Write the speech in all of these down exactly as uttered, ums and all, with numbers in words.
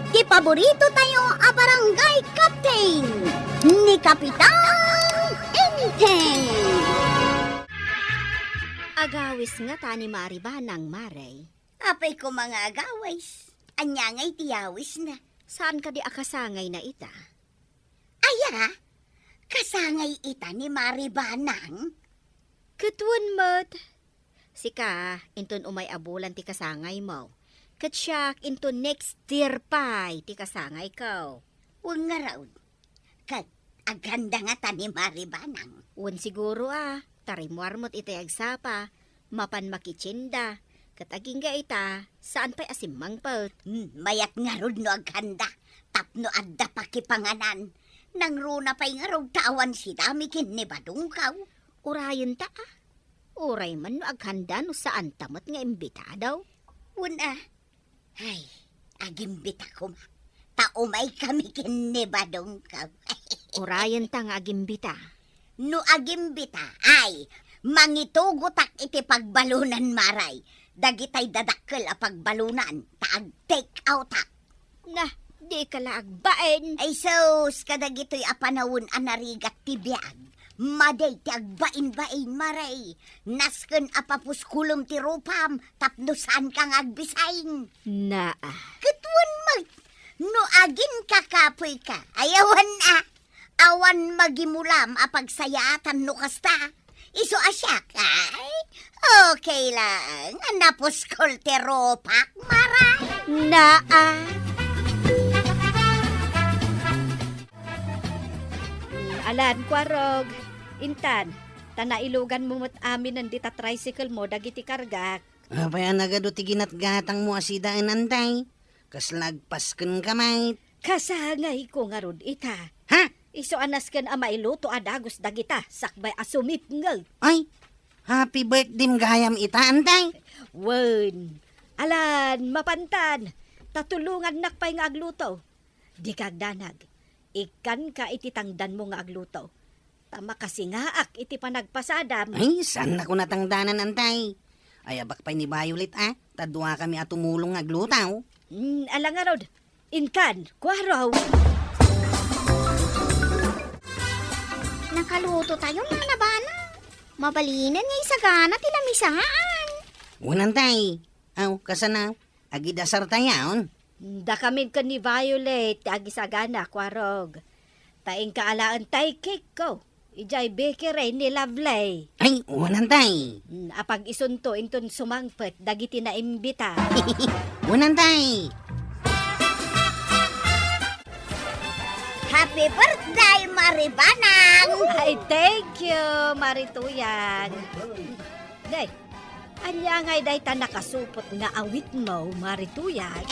ti paborito tayo a barangay captain, ni Kapitan Enteng. Agawis ngata ni Mari Banang, Mare. Apay koma nga agawis? Ania ngay ti yawisna? Saan kadi a kasangayna ita? Aya, kasangay ita ni Mari Banang? Ket wen met. Sika, inton umay a bulan ti kasangaymo. Ket siak, inton next year pay ti kasangayko. Wen ngarud, ket aghanda ngata ni Mari Banang? Wen siguro a, ta rimmuar met itay agsapa, mapan makitienda, ket agingga ita, saan pay a simmangpet. Hmm, mayat ngarud no aghanda, tapno adda pakipanganan. Nangruna pay ngarud ta awan sidami ken ni Badongko. Urayenta a. Uray man no aghanda no saanta met nga imbitado. Wen a. Ay, agimbita koma. Ta umay kami ken ni Badongko. Urayenta nga agimbita. No agimbita, ay, mangitugotak iti pagbalunan, Mare. Dagitay dadakkel a pagbalunan, ta ag-take outak. Nah, dika la agbain. Ay sus, kadagitoy a panawen a narigat ti biag. Madi ti agbain-bain, Mare. Nasken a papuskolem ti rupam tapno saanka nga agbising. Naa. Ket wen met, no aginka kapoyka, ay awan a. Awan magimulam a pagsayaatan no kasta. Isu a siak, ay, okay lang a napuskol ti rupak, Mare. Naa. Mm, alan, Kuarog. Intan, ta nailuganmo met aminen dita tricycle mo dagiti kargak. Apay a nagadu ti ginatgatangmo a sidaen, Antay? Kasla agpaskenka met. Kasangayko ngarud ita. Ha? Isu a nasken a mailuto a dagus dagita sakbay a sumipnget. Ay, happy birthday gayam ita, Antay. Wen, alan, mapantan, ta tulongannak pay nga agluto. Dika agdanag. Ikkanka iti tangdanmo nga agluto. Ta makasingaak iti panagpasadam. Ay, saannak a tangdanan, Antay. Ayabak pay ni Violet, a, ta duakami a tumulong nga agluto. Mm, ala ngarud, inkan, Kuarog. Nakaluto tayo, Nana Banang. Mabalinen nga isagana ti lamisaan. Wen, Antay. Aw, kasano? Agidasar tayon. Dakami ken ni Violet ti agisagana, Kuarog. Ta inka alaen tay cake ko. Idiay bakery ni Lovely. Ay, wen, Antay. Mm, apag-isunto inton sumangpet dagiti naimbita. Wen, Antay. Happy birthday, Mari Banang! Ay, thank you, Mari Tuyang. Day, ania ngay dayta nakasupot nga awitmo, Mari Tuyang?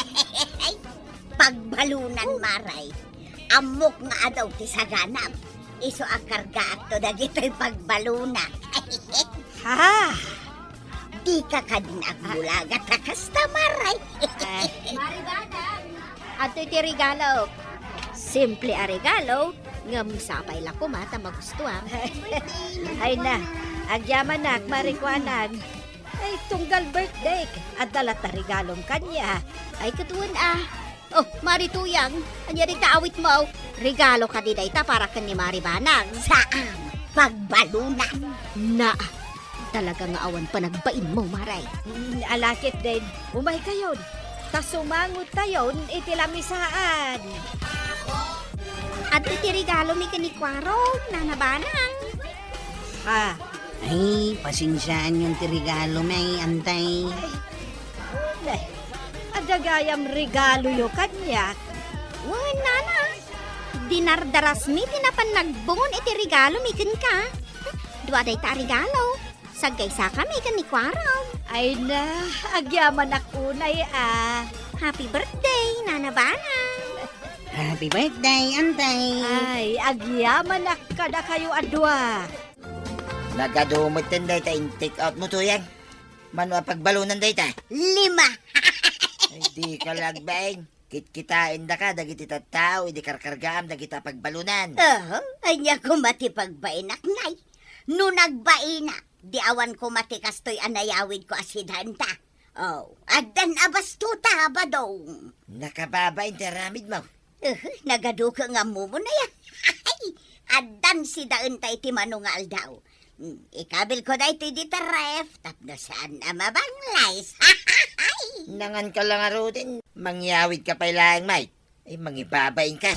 Pagbalunan, Mare. Ammok nga adu ti saganam. Isu a kargaakto dagitoy pagbalunan. Ha? Dika kadi nga agbulaga ta kasta, Mare. Ay. Mari Banang. Adtoy ti regalo. Simple a regalo, ngem sapay la koma ta magustuam. Ay na, agyamanak, Mari Kuanang. Ay, tunggal birthday, adda latta regalom kaniak. Ay, ket wen a. Oh, Mari Tuyang, ania dayta awitmo? Regalo kadi dayta para ken ni Mari Banang? Saan, pagbalunan. Naa, talaga nga awan panagbainmo, Mare. Mm, ala ketdin, umaykayon. Ta sumangotayon iti lamisaan. Adtoy ti regalomi ken ni Kuarog, Nana Banang. Ha? Ay, pasensiaanyon ti regalomi, Antay. Ay, adda gayam regaloyo kaniak. Wen, Nana. Dinardarasmi ti napan nagbungon iti regalomi kenka. Dua dayta a regalo. Saggaysakami ken ni Kuarog. Ay na, agyamanak unay a. Happy birthday, Nana Banang! Happy birthday, Antay! Ay, agyamanak kadakayo a dua. Nagadu metten dayta in-take out mo, Tuyang. Mano a pagbalunan dayta? Lima! Ay, dika la agbain. Kitkitaendaka dagiti tattao idi karkargaam dagita a pagbalunan. Aha, ania koma ti pagbainak, Nay? No nagbainak, di awan koma ti kastoy a nayawidko a sidaenta. Oh, addan a bastuta, Badong. Nakababain ti aramidmo. Eh, nagaduka nga ammomon aya. Addan sidaenta iti mano nga aldaw. Hmm, ikabilko daytoy dita ref tapno saan a mabanglays. Nanganka la ngaruden, mangyawidka pay laeng, Mike. Ay, mangibabainka.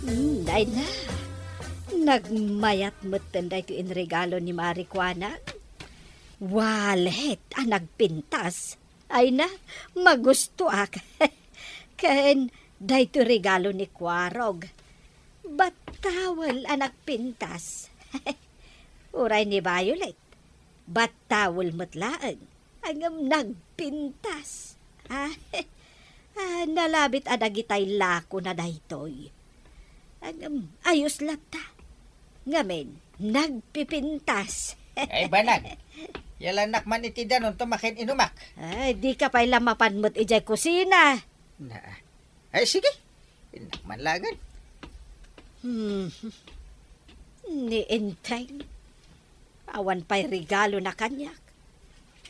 Hmm, ay na. Nagmayat metten daytoy inregalo ni Mari Kuana. Wallet a nagpintas. Ay na, magustoak. Ken daytoy regalo ni Kuarog. Bat towel a nagpintas. Uray ni Violet, bat towel met laeng. Ngem nagpintas. Ah, ah, nalabit a dagitay lakona daytoy. Ngem ayos latta. Ngamin, nagpipintas. Ay, banag. Yalannak man iti danonto makin-inumak. Ay, dika pay la mapan met idiay kusina. Na, ay, sige. Innak man laengen. Hmm. Ni Enteng, awan pay regalona kaniak.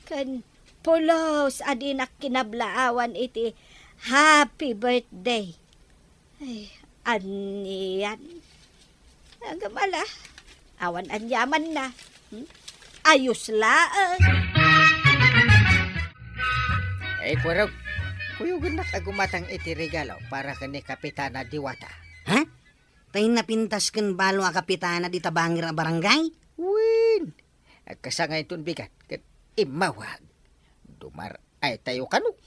Ken pulos a dinak kinablaawan iti happy birthday. Ay, anian. Ngem ala, awan aniamanna. Hmm? Ayos laeng. Ay, Kuarog, kuyogennak a gumatang iti regalo para ken ni Kapitana Diwata. Ha? Tay napintas ken balo a kapitana dita bangir a barangay? Wen, agkasangay inton bigat ket immawag. Dumar-, ay tayo kano.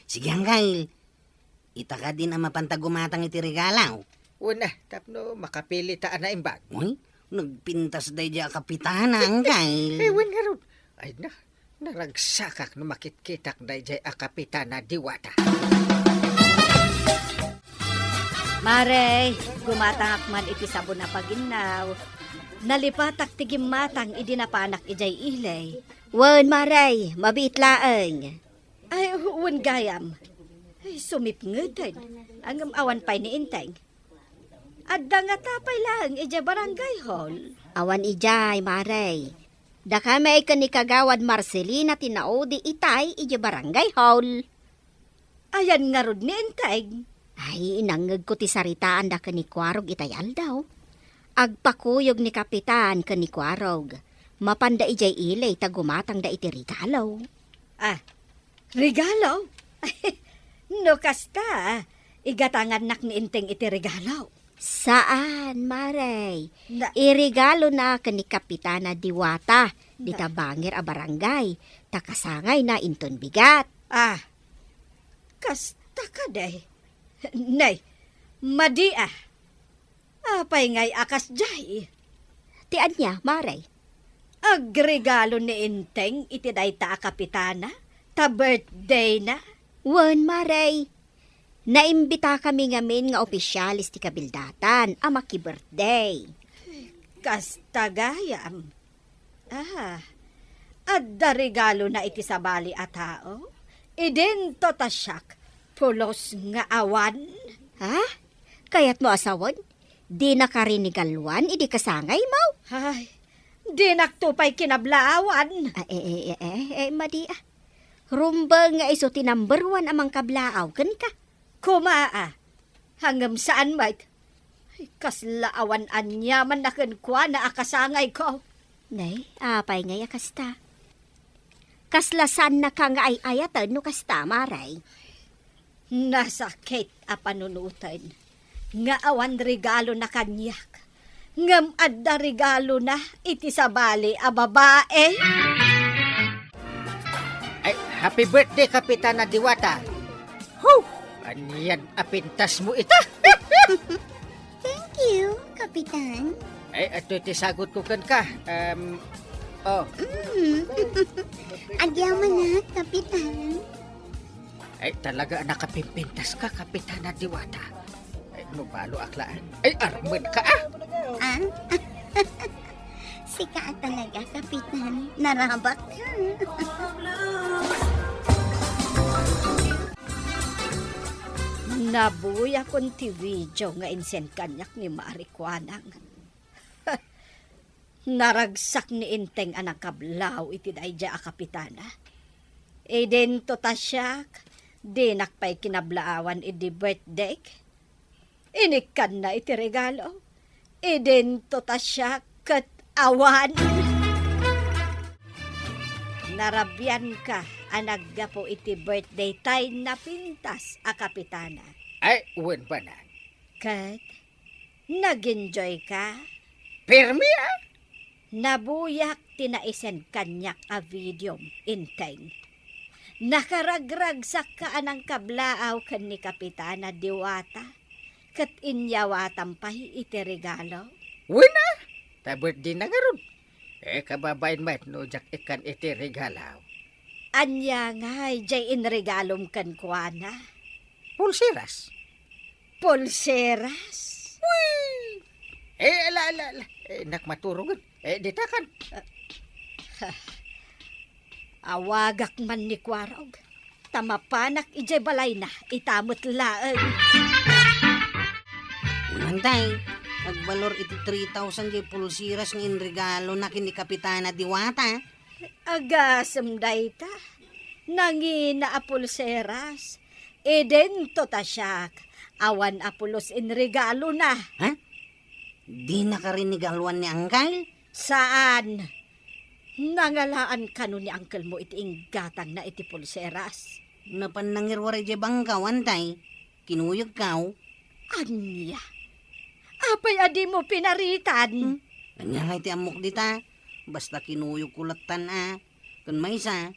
Sige, Angkel. Ita kadin a mapanta gumatang iti regalo. Wen a, tapno makapili ta a naimbag. Uy, nagpintas daydiay a kapitana, Angkel. Eh, wen ngarud. Ay na, naragsakak no makitkitak daydiay a kapitana Diwata. Mare, gumatangak man iti sabon a paginnaw. Nalipatak ti gimmatang idi napanak idiay ili. Wen, Mare, mabiit laeng. Ay, wen gayam. Ay, sumipngeten. Ngem awan pay ni Enteng. Adda ngata pay laeng idiay barangay hall. Awan idiay, Mare. Dakami ken ni Kagawad Marcelina ti naudi itay idiay barangay hall. Ayan ngarud ni Enteng? Ay, nangngegko ti saritaanda ken ni Kuarog itay aldaw. Agpakuyog ni Kapitan ken ni Kuarog. Mapanda idiay ili ta gumatangda iti regalo. Ah, regalo? No kasta, igatangannak ni Enteng iti regalo. Saan, Mare. Na- Iregalona ken ni Kapitana Diwata, dita Na- bangir a barangay, ta kasangayna inton bigat. Ah, kasta kadi. Nay, madi a. Apay ngay a kasdiay? Ti ania, Mare? Agregalo ni Enteng iti dayta a kapitana, ta birthday na. Wen, Mare. Naimbitakami ngamin nga opisialis ti kabildatan a maki-birthday. Kasta gayam. Ah, adda regalona iti sabali a tao? Idinto ta siak, pulos nga awan. Ha? Kayatmo a sawen? Dinaka rinigaluan idi kasangaymo? Ay, dinakto pay kinablaawan. Ah, eh, eh, eh, eh, eh, madi, ah. Rumbeng nga isu ti number one a mangkablaaw kenka. Koma, ah. Ngem saan met. Ay, kasla awan aniamanna kenkuana a kasangayko. Nay, apay ngay a kasta? Kasla saannaka nga ay-ayaten no kasta, Mare. Nasakit a panunoten nga awan regalona kaniak, ngem adda regalona iti sabali a babae. Ay, happy birthday, Kapitana Diwata. Huh! Anian a pintasmo ita? Thank you, Kapitan. Ay, adtoy ti sagutko kenka. Em, oh. Mm. Agyamanak, Kapitan. Ay, talaga a nakapimpintaska, Kapitana Diwata. Ay, no baloak laeng. Ay, armenka, ah! Ah? Sika a talaga, Kapitan. Narabak ka. Nabuyakon ti video nga insend kaniak ni Mari Kuanang. Naragsak ni Enteng a nangkablaaw iti daydiay a kapitana. Idinto ta siak, dinak pay kinablaawan idi birthdayk. Inikkanna iti regalo. Idinto ta siak ket awan. Narabianka a naggapu iti birthday tay napintas a kapitana. Ay, wen, Banang. Ket nag-enjoy ka? Permi, ah. Nabuyak ti naisend kaniak a video, Enteng. Nakaragragsakka a nangkablaaw ken ni Kapitana Diwata, ket inyawatan pay iti regalo. Wen, ah. Ta birthday na ngarud. Eh, kababain met no diak ikkan iti regalo. Ania ngay jay inregalom kenkuana? Pulseras. Pulseras? Uy! Eh, ala, ala, ala. Eh, nakmaturogen. Eh, ditakan. Awagak man ni Kuarog. Ta mapanak idiay balayna, ita met laeng. Unan, tay, agbalor iti three thousand jay pulseras nga inregalona ken ni Kapitana Diwata. Agasem dayta. Nangina a pulseras. Idinto ta siak, awan a pulos inregalona. Ha? Dinaka rinigaluan ni Angkel? Saan. Nangalaan kano ni Angkelmo iti inggatangna iti pulseras. Napan nangiruar idiay bangkaw, Antay. Kinuyogkaw. Ania? Apay a dimo pinaritan? Hmm? Ania nga iti ammok dita? Basta kinuyogko lattan a. Ken maysa,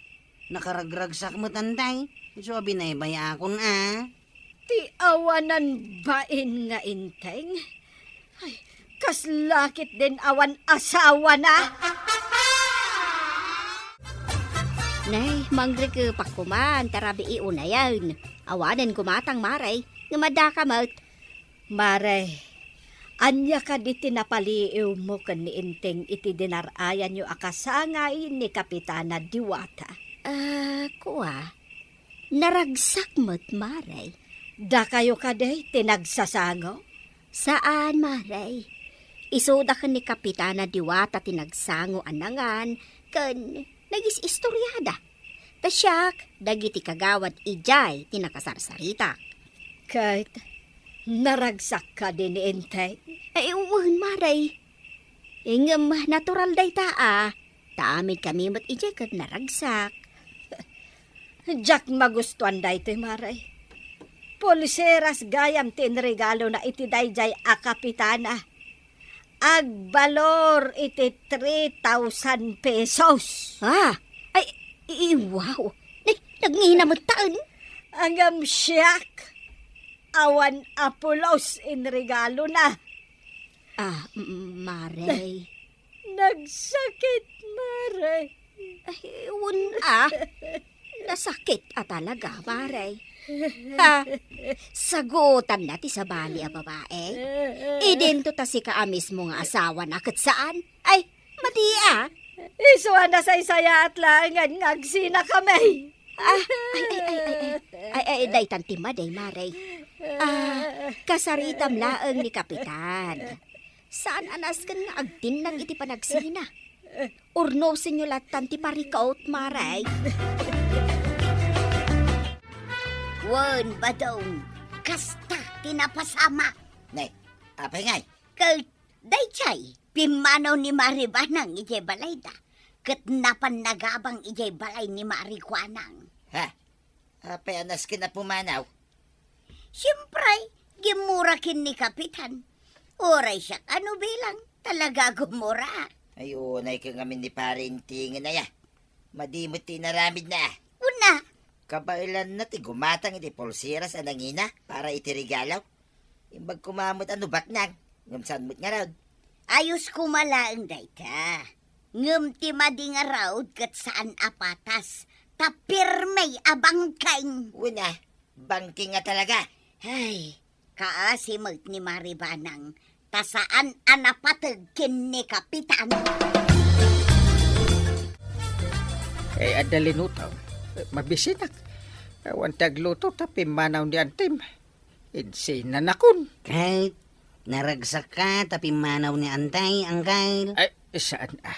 nakaragragsak met, Antay. Isu a binaybay-akon a. Ti awanan bain nga Enteng? Ay, kasla ketdin awan asawana. Nay, mangrikepak koman, ta rabii unayen. Awanen gumatang, Mare, ngem addaka met. Mare, ania kadi ti napaliiwmo ken ni Enteng iti dinar-ayanyo a kasangay ni Kapitana Diwata? Ah, kua, naragsak met, Mare. Dakayo kadi ti nagsasango? Saan, Mare. Isuda ken ni Kapitana Diwata ti nagsango a nangan ken nagis-istoriada. Ta siak, dagiti kagawad idiay ti nakasarsaritak. Ket naragsak kadi ni Enteng? Ay, wen, Mare. Ngem natural dayta a, ta amin kami met idiay ket naragsak. Diak magustuan daytoy, Mare. Pulseras gayam ti inregalona iti daydiay a kapitana. Agbalor iti three thousand pesos. Ah, ay, i-, i-, wow. Nay, nagngina met taen. Ngem siak, awan a pulos inregalona. Ah, m-, Mare. Nagsakit, Mare. Ay, wen a. Nasakit a talaga, Mare. Ha? Sagutanna ti sabali a babae? Idinto ta sika a mismo nga asawana ket saan? Ay, madi a. Isu a nasaysayaat laengen nga agsinakami. Ah, ay, ay, ay, ay, ay. Ay, ay, daytan ti madi, Mare. Ah, kasaritam laeng ni Kapitan. Saan a nasken nga agtinnag iti panagsina. Urnosenyo lattan ti parikot, Mare. Wen, Badong, kasta ti napasamak. Ne, apay ngay? Ket daydiay, pimmanaw ni Mari Banang idiay balayda, ket napan nagabang idiay balay ni Mari Kuanang. Ha? Apay a nasken a pumanaw? Siempre, gimmura ken ni Kapitan. Uray siak a no bilang, talaga gummurak. Ay, unay ka ngamin ni Pare Intingin aya. Madi met ti inaramidna a. Una. Kabaelanna ti gumatang iti pulseras a nangina para iti regalo. Imbag koma met a no baknang, ngem saan met ngarud. Ayos koma laeng dayta. Ngem ti madi ngarud ket saan a patas, ta pirmi a bangkeng. Wen a, bangkeng a talaga. Ay, kaasi met ni Mari Banang, ta saan a napateg ken ni Kapitan. Eh, adda linuto. Mabisinak. Awan ti agluto ta pimmanaw ni Antim. Insinanakon. Ket, naragsakka ta pimmanaw ni Antay, Angkel. Ay, Saan a?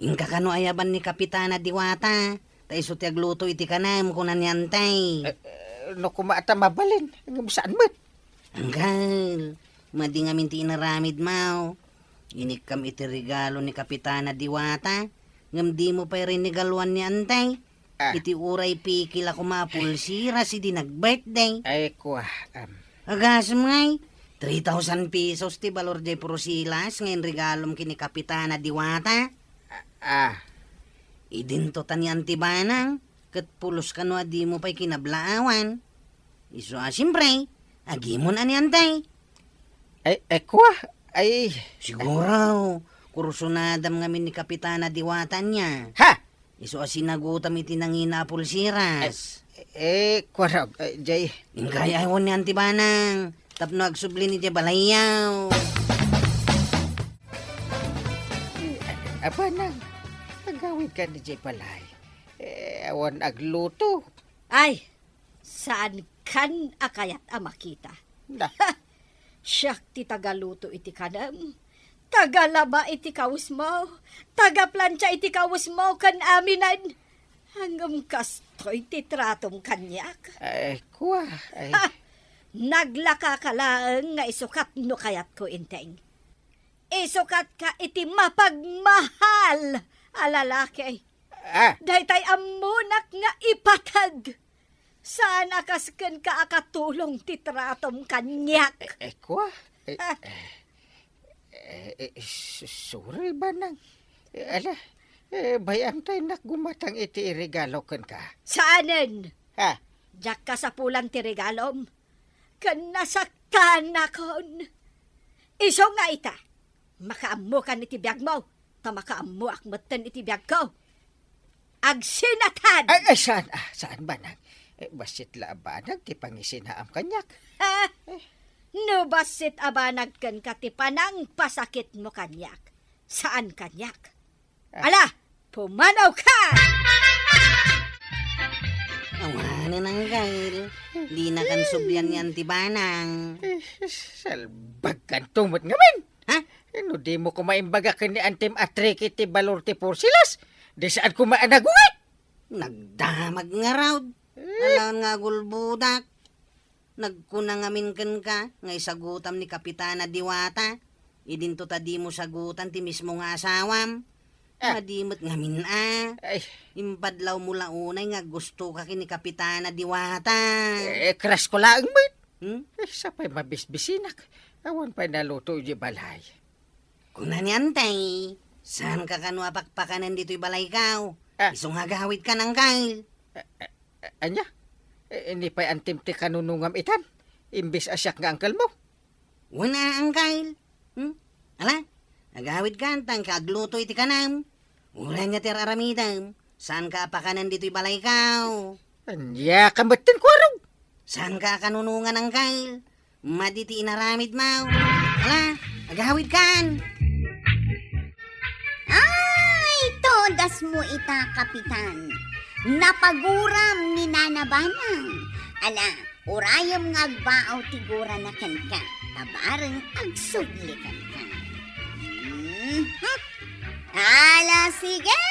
Inka kano ayaban ni Kapitana Diwata, ta isu ti agluto iti kanam, kuna ni Antay. Eh, eh, no kuma ta mabalin, ngem saan met? Anggal, madi ngamin ti inaramidmo. Inikkam iti regalo ni Kapitana Diwata, ngem dimo pay rinigaluan ni Antay. Ah. Iti uray pikil a kuma a pulsira sidi nag-birthday. Ay, kua, am. Agasem ngay, three thousand pesos ti balor jay pursilas nga inregalom ken ni Kapitana Diwata. Ah, ah. Idinto ta ni Anti Banang, ket pulos kano a dimo pay kinablaawan. Isu a, siempre, agimon a ni Antay. Ay, ay, kua, ay. Siguro, kursunadam ngamin ni Kapitana Diwata ania. Ha? Isu a sinagutam iti nangina a pulsiras. Eh, eh, kuarag, eh, jay. Inka ayawan ni Anti Banang, tapno agsubli ni jay balayyo. Eh, a, Banang, agawidka ni jay balay. Eh, awan agluto. Ay, saankan a kayat a makita. Na. Siak ti tagaluto iti kanam, tagalaba iti kawesmo, tagaplancha iti kawesmo ken aminen. Ngem kastoy ti tratom kaniak. Ay, kua, ay. Ha! Naglakaka laeng nga isukat no kayatko, Enteng. Isukatka iti mapagmahal a lalaki. Ah. Daytay ammonak nga ipateg. Saan a kas kenka a katulong ti tratom kaniak. Eh, eh, kua? Eh, ah. Eh, eh, eh, s-, sorry, Banang. Eh, ala, eh, bay-am ta innak gumatang iti iregalo kenka. Saanen? Ha? Diak kasapulan ti regalom. Ken nasaktanakon. Isu nga ita, makaammokan iti biagmo, ta makaammoak metten iti biagko. Agsinatan! Ay, ay, saan, ah, saan, Banang? Eh, bassit la a banag ti pangisinaam kaniak. Ha? No bassit a banag kenka ti panangpasakitmo kaniak, saan kaniak. Ah. Ala, pumanawka! Awanen, Angkel. Dinakan sublian ni Anti Banang. Eh, salbagkanto met ngamin. Ha? Eh, no dimo koma imbaga ken ni Antim a trick iti balor ti porsilas, di saan koma a naguwit. Nagdamag ngarud. Eh. Alangan nga agulbodak. Nagkuna ngamin kenka nga isagutam ni Kapitana Diwata. Idinto ta dimo sagutan ti mismo nga asawam. Ah. Madi met ngamin a. Ay. Impadlawmo la unay nga aggustoka ken ni Kapitana Diwata. Eh, crush ko laeng met. Hmm? Eh, sa pay mabisbisinak. Awan pay naluto iti balay. Kuna ni Antay, saanka kano a pakpakanen ditoy balayko. Ah. Isu nga agawidkan, Angkel. Eh, eh, eh, ania? Eh, ni pay Antim ti kanunongam itan, imbes a siak nga angkelmo. Wen a, Angkel. Hmm? Ala, agawidkan ta inka agluto iti kanam. Uray ania ti ar-aramidem, saanka a pakanen ditoy balayko. Ania ka metten, kuarog? Saanka a kanunongan, Angkel. Madi ti inaramidmo. Ala, agawidkan. Ay, todasmo ita, Kapitan. Napaguram ni Nana Banang. Ala, urayem nga agbaaw ti gurana kenka, ta bareng agsubli kenka. Mhm. Ala, sige!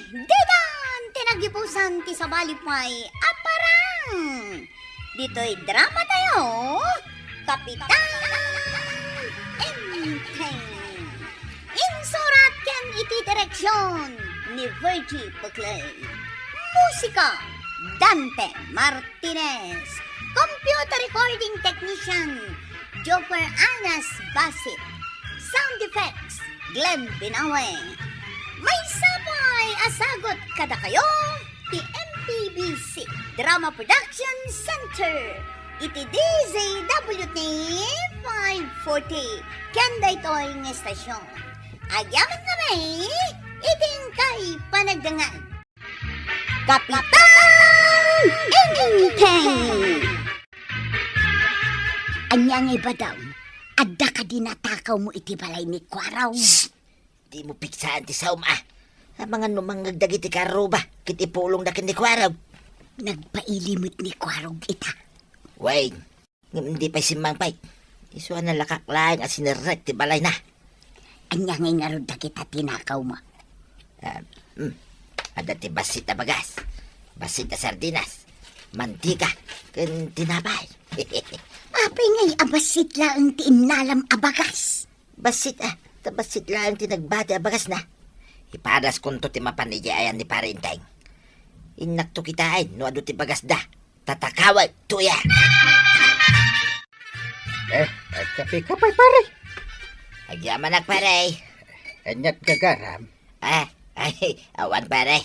Ditan ti nagipusan ti sabali pay a parang! Ditoy drama tayo, Kapitan Enteng. Insurat ken iti direksyon ni Virgie Buclay. Musika, Dante Martinez. Computer recording technician, Joker Anas Basit. Sound effects, Glenn Binawe. Maysa pay a sagut kadakayo ti M P B C Drama Production Center iti D Z W T five forty ken daytoy nga estasyon. Agyaman kami iti inkay panagdengngeg. Kapitan Enteng! Ania nga ibagam? Adda kadi natakawmo iti balay ni Kuarog? Shh! Dimo piksaan ti saom a. Amangan no mangngeg dagiti karruba ket ipulongda ken ni Kuarog. Nagpaili met ni Kuarog ita. Wen, ngem di pay simmangpet. Isu a nalakak laeng a sinerrek ti balayna. Ania ngay ngarud dagita tinakawmo? Ah, hmm. Adda ti bassit a bagas, bassit a sardinas, mantika, ken tinapay. Apay ngay a bassit laeng ti innalam a bagas? Bassit, ah, ta bassit laeng ti nagbati a bagasna. Ipadaskonto ti mapan idiay ayan ni Pare Enteng. Innakto kitaen no adu ti bagasda. Tatakawek, tuya. Eh, agkape ka pay, pare? Agyamanak, pare. Aniat gagaram? Ah, ay, awan, pare.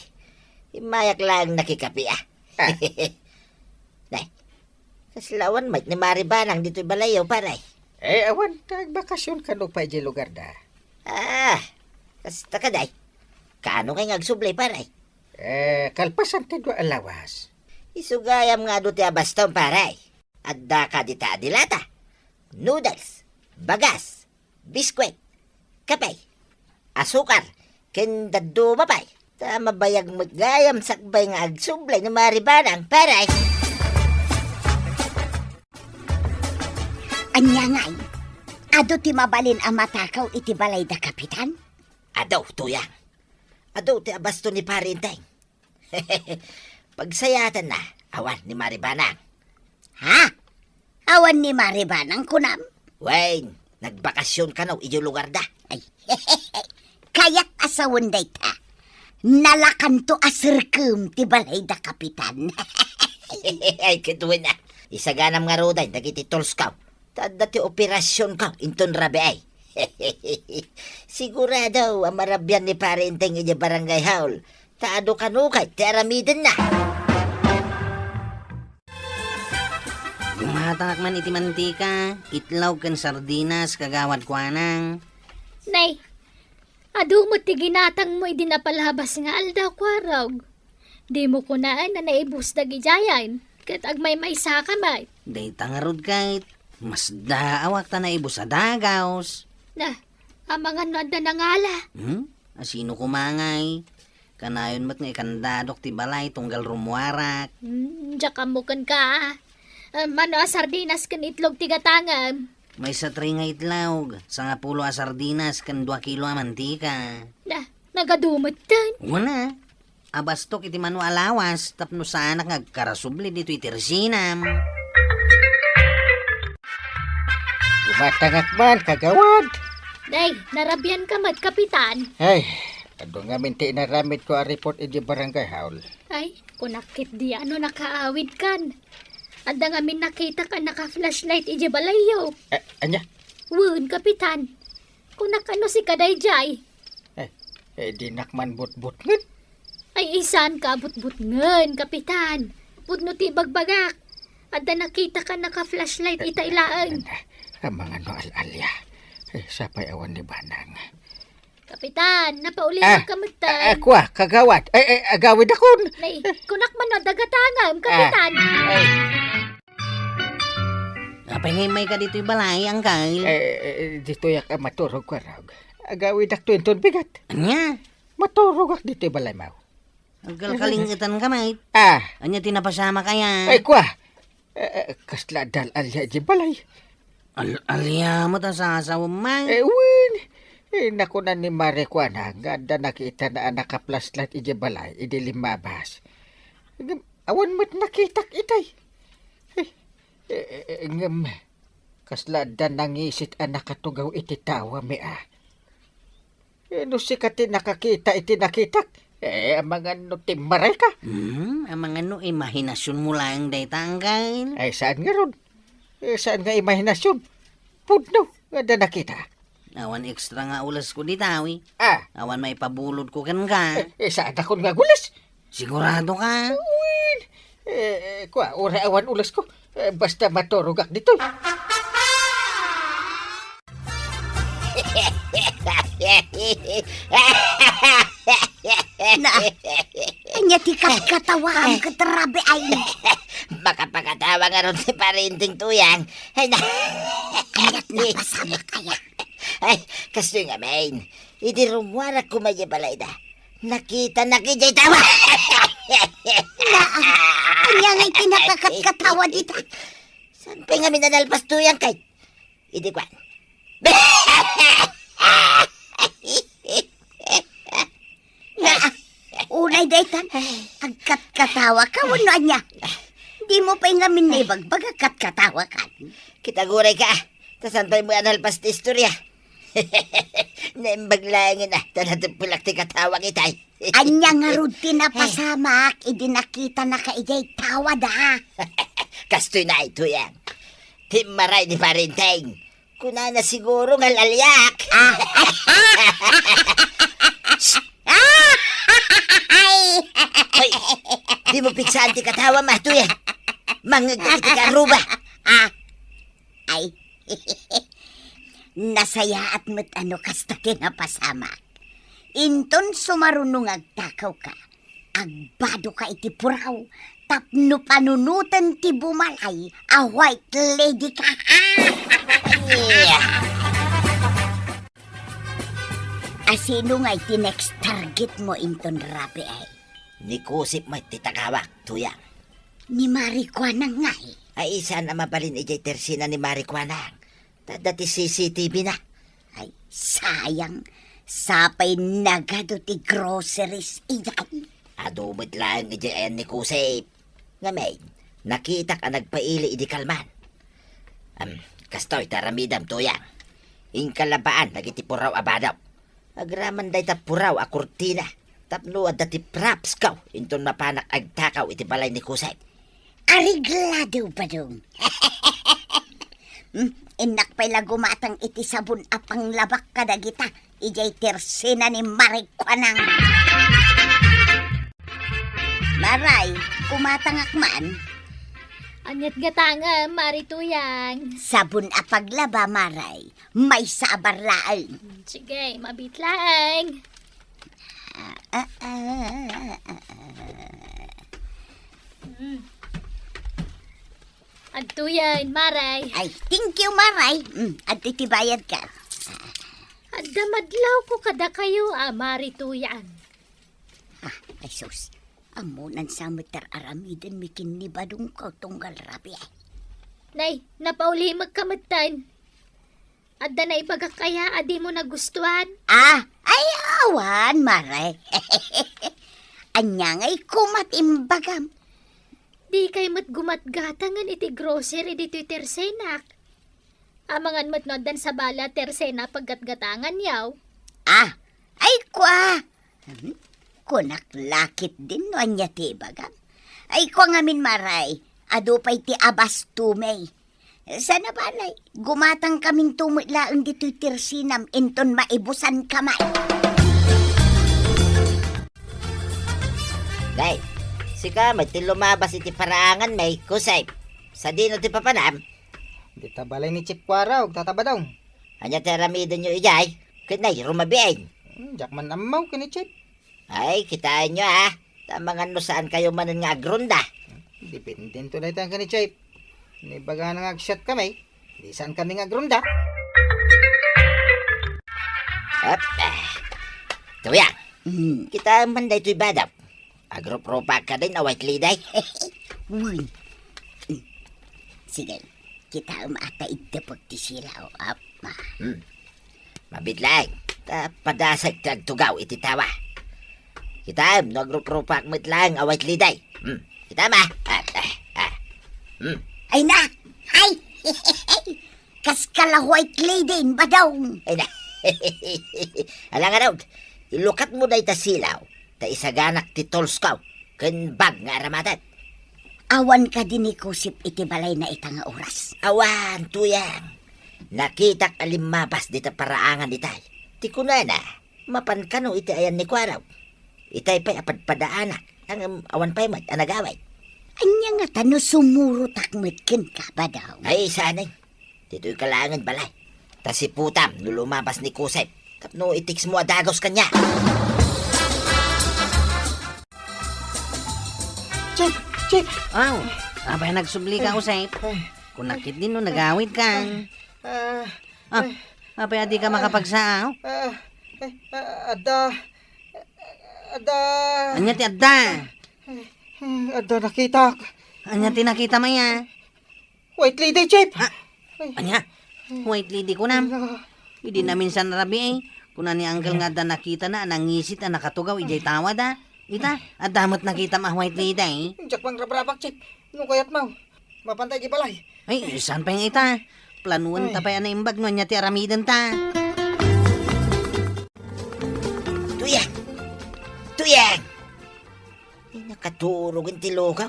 Immayak laeng nakikape, ah. Ah. Nay, kasla awan met ni Mari Banang ditoy balayyo, pare. Eh, awan, ta agbakasyon kano pay idiay lugarda. Ah, kasta kadi. Kaano ngay nga agsubli, pare? Eh, kalpasan ti dua a lawas. Isu gayam nga adu ti abastom, pare. Adda kadi ta a dilata, noodles, bagas, biskwit, kape, asukar, ken dadduma pay. Ta mabayag met gayam sakbay nga agsubli ni Mari Banang, pare. Ania ngay? Adu ti mabalin a matakaw iti balayda, Kapitan? Adu, Tuyang. Adu ti abasto ni Pare Enteng. Pagsayatanna, awan ni Mari Banang. Ha? Awan ni Mari Banang, kunam? Wen, nagbakasyon kano idiay lugarda. Ay, kayat a sawen dayta. Nalakanto a serkem ti balayda, Kapitan. Ay, ket wen, ah. Isaganam ngaruden dagiti tools-ko. Ta adda ti operasyonko inton rabii. Sigurado a marabian ni Pare Enteng idiay barangay hall. Ta adu kano kay ti aramidenna. Gumatangak man iti mantika, itlog ken sardinas, Kagawad Kuanang. Nay, adu met ti ginatangmo idi napalabas nga aldaw, Kuarog. Dimo kunaen a naibus dagidiayen, ket agmaymaysaka met. Dayta ngarud ket, masdaawak ta naibus a dagaws. Na, amangan no adda nangala. Hmm? A sino koma ngay? Kanayon met nga ikandadok ti balay tunggal rummuarak. Hmm, diak ammo kenka, ah. Ah, mano a sardinas ken itlog ti gatangem? Maysa tray nga itlog, sangapulo a sardinas, ken dua kilo a mantika. Na, nagadu metten. Wen a. Abastok iti mano a lawas tapno saanak nga agkarasubli ditoy iti resinam. Gumatangak man, Kagawad. Day, narabian ka met, Kapitan. Ay, adu ngamin ti inaramidko a report iti barangay hall. Ay, kunak ketdi a no nakaawidkan. Adda ngamin nakitak a naka-flashlight iti balayyo. A-, ania? Wen, Kapitan. Kunak a no sika daydiay. Eh, eh, dinak man butbutngen. Ay, saan ka a butbutngen, Kapitan. Pudno ti ibagbagak. Adda nakitak a naka-flashlight ita laeng. Amangan no al-alia. Eh, sapay awan ni Banang. Kapitan, napauli Ah, ka met, ah, ah, kua, Kagawad. Eh, eh, agawidakon. Nay, kunak man no adda gatangem, Kapitan. Ah, eh. Apay nga immayka ditoy balay, Angkel? Eh, eh, ditoyak a maturog, Kuarog. Agawidakto inton bigat. Ania? Maturogak ditoy balaymo. Agkalkalingetanka met. Ah. Ania ti napasamak aya? Ay, kua. Eh, eh, kasla adda al-alia iti balay. Al-alia met a sasawem man. Eh, wen. Eh, nakunan ni Mari Kuanang nga adda nakitana a naka-flashlight iti balay idi limmabas. Ngem, awan met nakitak itay. Eh, eh, eh, ngem, kasla adda nangisit a nakatugaw iti tawami a. Eh, no sika ti nakakita iti nakitak, eh, amangan no timmarayka. Hmm, amangan no imahinasionmo laeng dayta, Angkel? Ay, saan ngarud? Eh, saan nga imahinasion? Pudno nga adda nakita. Awan extra nga ulesko dita, wi. Ah. Awan maipabulodko kenka. Eh, eh, saanakon nga agules? Sigurado ka? Wen. Eh, eh, kua, uray awan ulesko. Eh, basta maturogak ditoy. Na, ania ti katkatawaam ket rabiaem? Makapakatawa ngarud ti Pare Enteng, Tuyang. Ay, na. Aniat napasamak aya? Ay, kastoy ngamin. Idi rummuarak koma idiay balayda, nakitanak idiay tawami. Naa, ania ngay ti nakakatkatawa dita? Saan pay ngamin a nalpas, Tuyang, kay idi kuan. Unay daytan, agkatkatawaka wenno ania? Dimo pay ngamin naibagbaga agkatkatawakan. Kitagurayka, ta saan pay met a nalpas ti istorya. Naimbag laengen a, ta nateppelak ti katawak itay. Ania ngarud ti napasamak idi nakitanaka idiay tawad, a? Kastoy na, Tuyang. Timmaray ni Pare Enteng. Kunana siguro nga laliak. Ah. Ay! Hoy, dimo piksaan ti katawam, Tuyang. Mangngegka iti karuba. Ah. Ay. Nasayaat met a no kasta ti napasamak. Inton sumaruno nga agtakawka, agbadoka iti puraw tapno panunoten ti bumalay a white lady ka. Asino ngay ti next target mo inton rabii? Ni Kusip met ti tagawak, Tuyang. Ni Mari Kuanang ngay? Ay, saan a mabalin idiay tersena ni Mari Kuanang. Ta adda ti C C T V na. Ay, sayang. Sapay nagadu ti groceries idiay. Adu met laeng idiay ayan ni Kusip. Ngamin, nakitak a nagpaili idi kalman. Am, kastoy ti aramidem, Tuyang. Inka labaan dagiti puraw a badok. Agraman dayta puraw a kurtina tapno adda ti props ko inton mapanak agtakaw iti balay ni Kusip. Areglado, Badong. Hmm, innak pay la gumatang iti sabon a panglabak kadagita idiay tersena ni Mari Kuanang. Maray, kumatangak man. Aniat gatangem, Mari Tuyang? Sabon a paglaba, Maray. Maysa a bar laeng. Sige, mabiit laeng. Ah, ah, ah, ah, ah. Mm. Adtoyen, Maray. Ay, thank you, Maray. Mm, adtoy ti bayadka. Adda madlawko kadakayo a Mari Tuyang. Ah, ay sus. Ammonan sa met ti ar-aramidenmi ken ni Badongko tunggal rabii. Nay, napaulimekka metten. Adda naibagak aya a dimo nagustuan? Ah, ay, awan, Maray. Ania ngay koma ti imbagam? Dikay met gumatgatangen iti grocery ditoy tersenak. Amangan met no addan sabali a tersena a paggatgatanganyo. Ah, ay, kua. Hmm? Kunak la ketdin no ania ti ibagam. Ay, kua ngamin, Maray, adu pay ti abastomi. Sana balay, gumatangkaminto met laeng ditoy tersenam inton maibusanka man. Nay, sika met ti lumabas iti paraanganmi, Kusip. Sadino ti papanam? Dita balay ni Chief Kuarog, Tata Badong. Ania ti aramidenyo idiay? Ket nay, rumabiin. Hmm, diak man ammo ken ni Chief. Ay, kitaenyo, a. Ta amangan no saankayo manen nga agronda. Dependento dayta ken ni Chief. Ni bagana nga agsiatkami, di saankami nga agronda. Ep, eh. Tuyang. Hmm. Kitaem man daytoy badok. Agruprupak kadin a white lady. Uy. Sige, kitaem a ta iddepek ti silaw, apa. Hmm. Mabiit laeng, ta padasek ti agtugaw iti tawa. Kitaem no agruprupak met laeng a white lady. Hmm. Kitaem, a. Ah, ah, ah. Hmm. Ay na! Ay! Kaskala white lady, Badong. Ay na. Alangan, ilukatmo dayta silaw. Ta isaganak ti tolskaw ken bag nga aramaten. Awan kadi ni Kusip iti balayna ita nga oras? Awan, Tuyang. Nakitak a limmabas dita paraangan itay. Ti kunana, mapan kano iti ayan ni Kuarog. Itay pay a padpadaanak, ngem awan pay met a nagawid. Ania ngata no sumurotak met kenka, Badong? Ay, saan, eh. Ditoy ka laengen balay. Ta siputam no lumabas ni Kusip tapno i-text mo a dagus kaniak. Chief! Chief! Aw, apay a nagsubli ka, Kusip? Ay. Kunak ketdin no nagawid ka. Ah, ah, apay a dika makapagsaaw? Ah, eh, ah, adda, adda. Ania ti adda? Eh, eh, adda nakitak. Ania ti nakitam aya? White lady, Chief! Ha? Ay. Ania? White lady kunam? Ala. Idi naminsan rabii, kuna ni Uncle nga adda nakitana a nangisit a nakatugaw idiay tawad, a. Ita, adda met nakitam a white lady. Diak mangrabrabak, Chief. No kayatmo, mapanta idiay balay. Ay, saan pay nga ita? Planoenta pay a naimbag no ania ti aramidenta. Tuyang! Tuyang! Ay, nakaturog ti lugaw.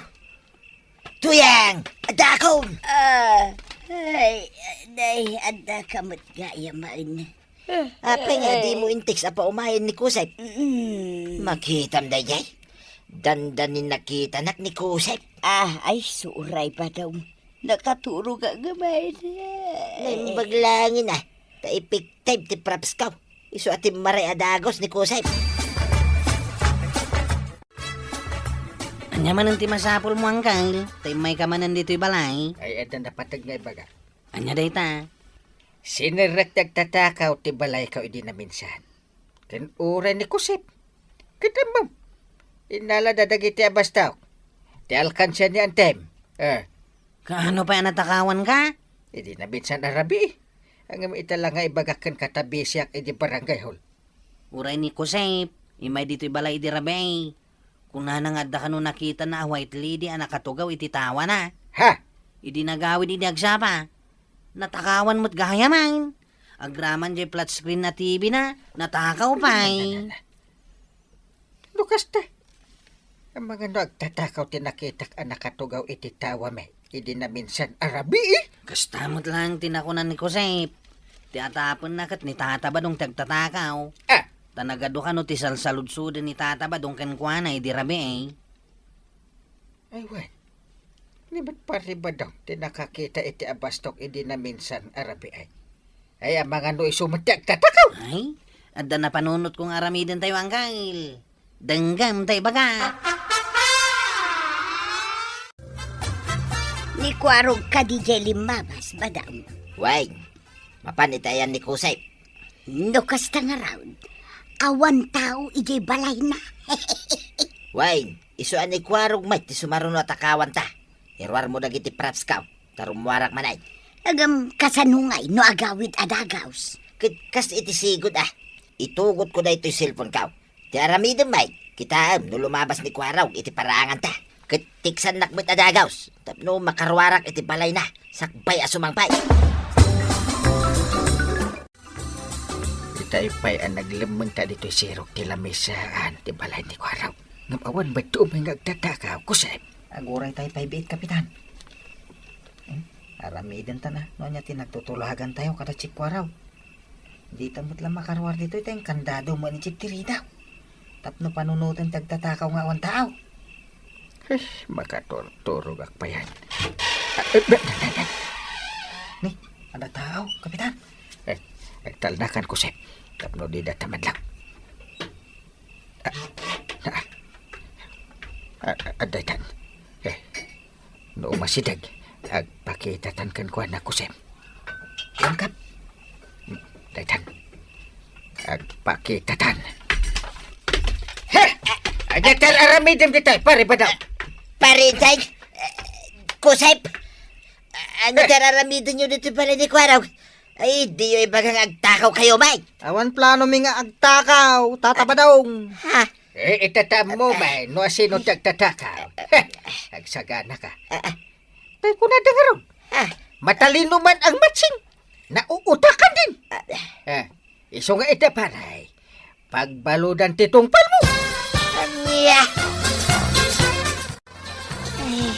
Tuyang! Addakom! Ah, ay, nay, adda ka met gayam. Apay nga dimo intext a paumayen ni Kusep? Mm. Makitam daydiay. Dandani nakitanak ni Kusep. Ah, ay, suray, Badong. Nakaturog a gamay. Naimbag langin, ah. Ta effective ti props ko. Isu a timmaray a dagus ni Kusep. Ania manen ti masapulmo, Angkel? Ta immayka manen ditoy balay. Ay, adda napateg nga ibaga. Ania dayta? Sinerrek ti agtatakaw ti balayko idi naminsan. Ken uray ni Kusep. Ket ammom, innalada dagiti abastok. Ti alkansia ni Antem. Eh. Kaano pay a natakawanka? Idi naminsan a rabii. Ngem ita la nga ibagak kenka ta bisiak idi barangay hall. Uray ni Kusep, immay ditoy balay idi rabii. Kunana nga adda kano nakitana a white lady a nakatugaw iti tawana. Ha? Idi nagawid idi agsapa, natakawan met gayam. Agraman jay flat screen a T V na, natakaw pay. No kasta, amangan no agtatakaw ti nakitak a nakatugaw iti tawami idi naminsan a rabii? Kasta met laeng ti nakunan ni Kusep. Ti atapenna ket ni Tata Badong ti agtatakaw. Ah! Ta nagadu kano ti salsaludsuden ni Tata Badong kenkuana idi rabii. Ay, wen. Ni met parribadong ti nakakita iti abastok idi naminsan a rabii. Ay, amangan no isu met ti agtatakaw. Ay, adda napanunotko nga aramidentayo, Angkel. Denggem ta ibaga. Ni Kuarog kadi jay limmabas, Badong. Wen, mapan iti ayan ni Kusep. No kasta ngarud, awan tao idiay balayna. Wen, isu a ni Kuarog met ti sumaruno a takawanta. Iruarmo dagiti props ko, ta rummuarak manen. Ngem kasano ngay no agawid a dagaws? Ket kas iti sigud a, itugotko daytoy cellphone ko. Ti aramidem met, kitaem no lumabas ni Kuarog iti paraanganta. Ket teksannak met a dagaws, tapno makaruarak iti balayna, sakbay a sumangpet. Itay pay a naglemmengta ditoy sirok ti lamisaan ti balay ni Kuarog. Ngem awan met ti umay nga agtatakaw, Kusep. Aguray tay pay biit, Kapitan. Hmm? Aramidenta na, no ania ti nagtutulagantayo kada Chief Kuarog. Dita met la makaruar ditoy, ta inkandado met ni Chief ti ridaw. Tapno panunoten ti agtatakaw nga awan tao. Ay, makaturturogak payen. Ah, eh, be-, be-, be-, be-, Ni, adda tao, Kapitan. Eh, agtalnakan, Kusep. Tapno dida ta madlaw. Ah, ah, ah, ah, daytan. Eh, no umasideg, agpakitatan kenkuana, Kusep. Langkap. Daytan. Agpakitatan. He! Ania ti aramidem ditoy, Pare Badong? Pare Inday, eh, Kusep. Ania ti araramidenyo ditoy balay ni Kuarog? Ay, diyo ibaga nga agtakaw kayo, Mike. Awan plano mi nga agtakaw, Tata Badong. Ha? Eh, itatam mo, Mike, no asino ti agtatakaw. Heh, agsagana ka. Ah, ah. Tay kunada ngarud. Ah. Matalino man ang matching. Nauutakan din. Ah. Eh, isu nga ita, pare. Pagbaludan ti tungpalmo. Ania? Ay,